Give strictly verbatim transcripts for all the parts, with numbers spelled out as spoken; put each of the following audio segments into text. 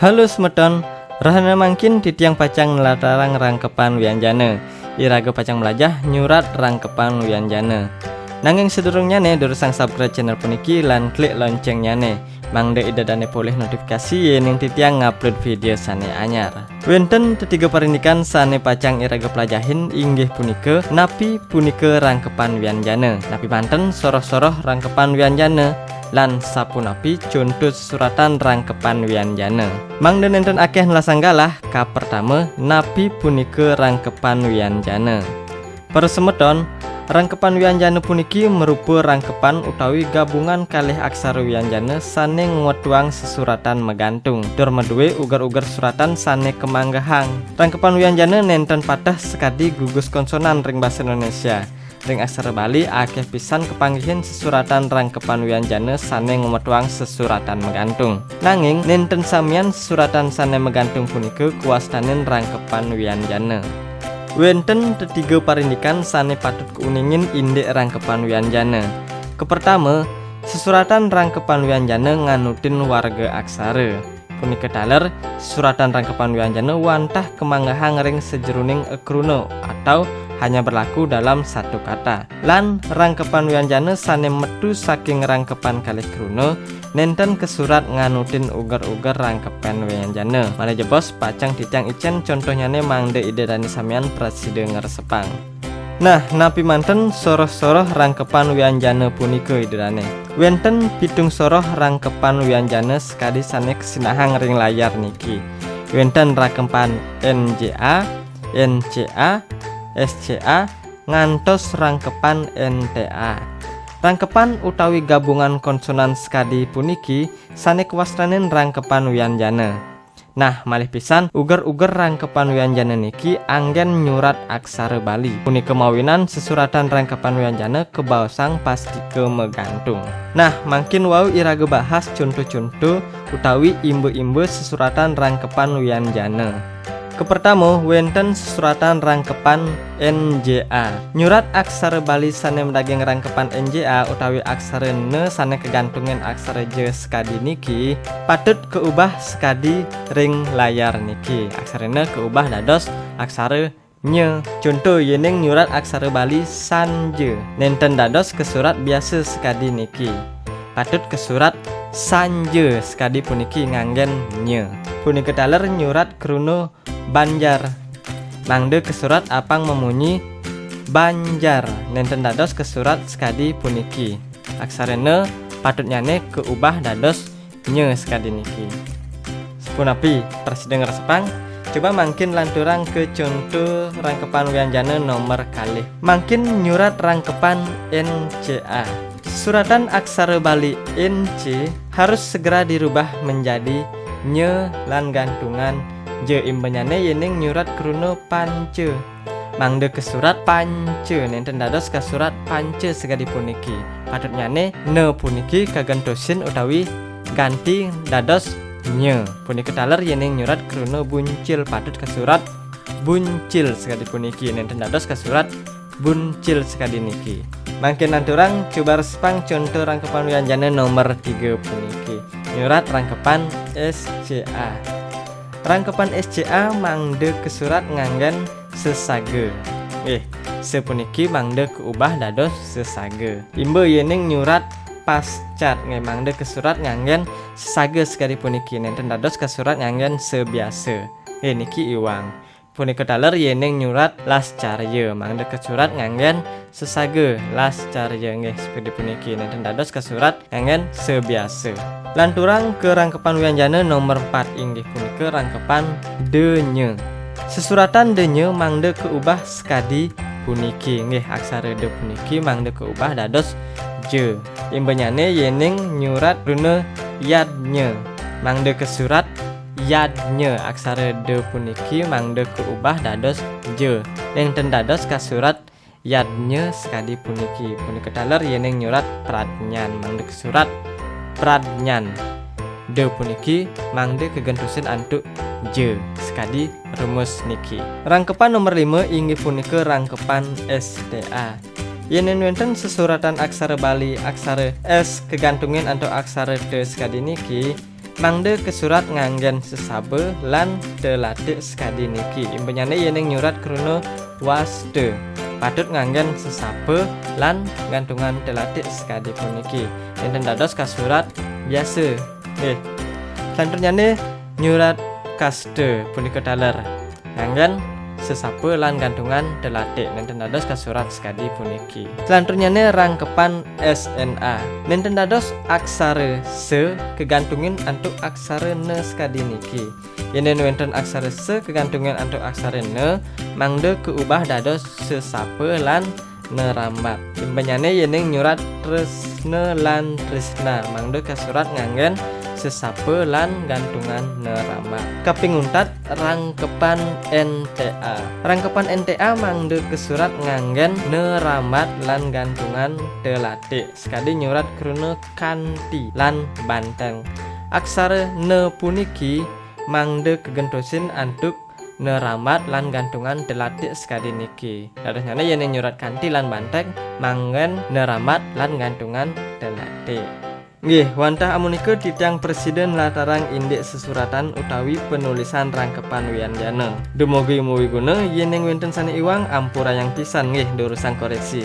Halo semeton, rahina mangkin titiang pacang nlatarang rangkepan wianjana. Iraga pacang mlajah nyurat rangkepan wianjana. Nanging sadurungnyane, durusang subscribe channel puniki lan klik loncengnyane, mangda Ida dane polih notifikasi yening titiang ngupload video sane anyar. Wenten tetiga parindikan sane pacang iraga plajahin, inggih punika napi punika rangkepan wianjana, napi manten soroh-soroh rangkepan wianjana, lan sapunapi conto sesuratan rangkepan wianjana. Mangda nenten akeh nelasang galah, kapertama, napi punika rangkepan wianjana. Para semeton, rangkepan wianjana puniki marupa rangkepan utawi gabungan kalih aksara wianjana sane ngwetuang sesuratan magantung, tur madue uger-uger suratan sane kamanggehang. Rangkepan wianjana nenten pateh sakadi gugus konsonan ring basa Indonesia. Ring aksara Bali akeh pisan kapanggihin sesuratan rangkepan wianjana sane ngwetuang sesuratan magantung. Nanging nenten samian sesuratan sane magantung punika kawastanin rangkepan wianjana. Wenten tetiga parindikan sane patut kauningin indik rangkepan wianjana. Kapertama, sesuratan rangkepan wianjana nganutin warga aksara. Punika taler, sesuratan rangkepan wianjana wantah kamanggehang ring sajeroning akruna atau hanya berlaku dalam satu kata. Lan rangkepan wianjana sane metu saking rangkepan kalih kruna nenten kasurat nganutin uger-uger rangkepan wianjana. Malih jebos pacang titiang icen contohnyane mangda Ida dane samian prasida ngresepang. Nah, napi manten soroh-soroh rangkepan wianjana punika, Ida dane? Wenten pitung soroh rangkepan wianjana sakadi sane kasinahang ring layar niki. Wenten rangkepan N J A, N C A, S C A, ngantos rangkepan N T A. Rangkepan utawi gabungan konsonan sakadi puniki sane kawastanin rangkepan wianjana. Nah, malih pisan, uger-uger rangkepan wianjana niki anggen nyurat aksara Bali. Punika mawinan sesuratan rangkepan wianjana kabaosang pastika magantung. Nah, mangkin wau iraga bahas conto-conto utawi imba-imba sesuratan rangkepan wianjana. Kapertama, wenten sesuratan rangkepan N J A. Nyurat aksara Bali sane madaging rangkepan N J A utawi aksara na sane kagantungin aksara ja sakadi niki, patut kaubah sakadi ring layar niki. Aksara na kaubah dados aksara nya. Conto, yening nyurat aksara Bali sanja, nenten dados kasurat biasa sakadi niki. Patut kasurat sanja sakadi puniki nganggen nya. Punika taler nyurat kruna Banjar. Mangda kasurat apang mamunyi Banjar, nenten dados kasurat sakadi puniki. Aksara na patutnyane kaubah dados nya sakadi niki. Sapunapi, prasida ngresepang? Coba mangkin lanturang ka conto rangkepan wianjana nomor kalih. Mangkin nyurat rangkepan N C A. Suratan aksara Bali N C harus segera dirubah menjadi nya lan gantungan ja, imbanyane yening nyurat kruna panca. Mangda kasurat panca, nenten dados kasurat panca sakadi puniki. Patutnyane na puniki kagentosin utawi ganti dados nya. Punika taler yening nyurat kruna buncil, patut kasurat buncil sakadi puniki, nenten dados kasurat buncil sakadi niki. Mangkin lanturang, coba resepang conto rangkepan wianjana nomor tiga puniki. Nyurat rangkepan S C A. Rangkepan S C A mangda kasurat nganggen sesaga. Nggih, sapuniki mangda kaubah dados sesaga. Imba yening nyurat pascat, nggih, mangda kasurat nganggen sesaga sakadi puniki, nenten dados kasurat nganggen sabiasa. Nggih, niki iwang. Punika taler yening nyurat lascarya, mangda kasurat nganggen sesaga, lascarya, nggih, sakadi puniki, nenten dados kasurat nganggen sabiasa. Lanturang ka rangkepan wianjana nomor empat, inggih punika rangkepan denya. Sesuratan denya mangda kaubah sakadi puniki, nggih, aksara da puniki mangda kaubah dados ja. Imbanyane yening nyurat kruna yadnya, mangda kasurat yadnya, aksara da puniki mangda kaubah dados ja, nenten dados kasurat yadnya sakadi puniki. Punika taler yening nyurat pradnyan, mangda kasurat pradnyan. Da puniki mangda kagentosin antuk ja, sakadi rumus niki. Rangkepan nomor lima inggih punika rangkepan S T A. Yening wenten sesuratan aksara Bali, aksara S kagantungin antuk aksara ta sakadi niki, Mangda kasurat nganggén sesaba lan telatik sakadi niki. Imbanyané yéning nyurat kruna wasta, patut nganggén sesaba lan gantungan telatik sakadi puniki. Nénten dados kasurat biasa. Nggih. Salanturnyané nyurat kasta punika taler. Nganggén sesaba lan gantungan telatik, nénten dados kasurat sakadi puniki. Salanturnyané rangkepan S N A. Nénten dados aksara sa kagantungin antuk aksara na sakadi niki. Yén wénten aksara sa kagantungin antuk aksara na, mangda kaubah dados sesaba lan nerambat. Imbanyané yéning nyurat tresna lan trisna, mangda kasurat nganggén sesaba lan gantungan nerambat. Kaping untat, rangkepan N T A. Rangkepan N T A mangda kasurat nganggén nerambat lan gantungan telatik. Sakadi nyurat kruna kanti lan banténg. Aksara na puniki mangda kagentosin antuk nerambat lan gantungan telatik sakadi niki. Dadosnyané yéning nyurat kanti lan banténg, manggen nerambat lan gantungan telatik. Nggih, wantah amunika titiang prasida nlatarang indik sesuratan utawi panulisan rangkepan wianjana. Dumugi mawiguna, yéning wénten sané iwang, ampurayang pisan nggih durusang koreksi.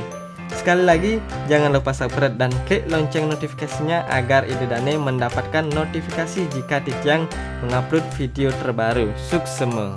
Sekali lagi, jangan lupa subscribe dan klik lonceng notifikasinya agar Ida Dane mendapatkan notifikasi jika titiang mengupload video terbaru. Suksema.